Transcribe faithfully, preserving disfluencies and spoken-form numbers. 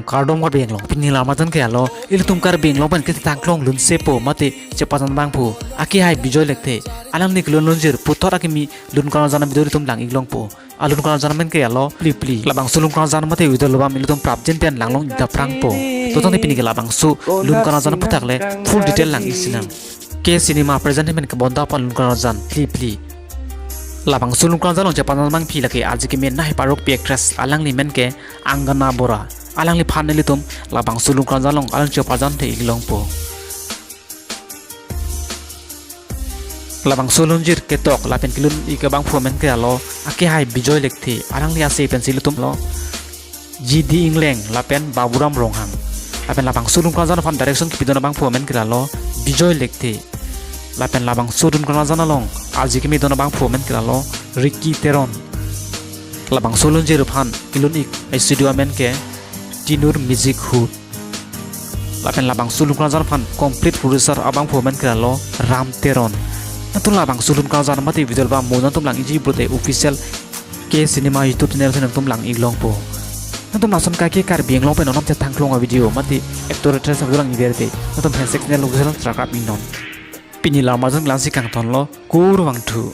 Kardom Karbi Anglong, pini lamarjan ke alo, ilitum Karbi Anglong pen kethe tangklong lunsepo mate chepajan abangphu akehai Bijoy Lekthe, alangli kelun lunjir puthot akimi lun karjan video ilitum lang-ik longpo. Alun karjan amen ke alo Phli Phli. Labangso lun karjan mate video album ilitum prapjin pen langlong-ik aphrangpo. To tangte pini ke labangso lun karjan aphuthak le full detail lang-iksinang. K Cinema present amen kebonta aphan lun karjan Phli Phli. Labangso lun karjan along chepajan abangpi lake arje keme nahai parokpi actress, alangli amen ke Angana Bora. Alangliphan ilitum labangso lun karjan along alun chepajan the-ik longpo. Labangso lunjir ketok lapen kelun-ik abangphu amen ke alo akehai Bijoy Lekthe, alangli ase pensi ilitum lo G D Ingleng lapen Baburam Ronghang. Lapen labangso lun karjan aphan direction kepidun abangphu amen ke alo Bijoy Lekthe. Lapen labangso lun karjan along arje keme dun abangphu amen ke alo Ricky Teron. Labangso lunjir aphan kelun-ik studio amen ke Tinur Music Hut. Lapen labangso lun karjan aphan complete producer abangphu amen ke alo Ram Teron. Nangtum labangso lun karjan mate video album mo nangtum lang-ikji pulote official K Cinema YouTube channel si nangtum lang-ik longpo. Nangtum lason kaike Karbi Anglong pen non-am chetangklong avideo mate actor actress avideo lang-ik verte, nangtum handshake channel location subscribe iknon. Pini lamarjan klangsi kangtonlo, kurvangthu.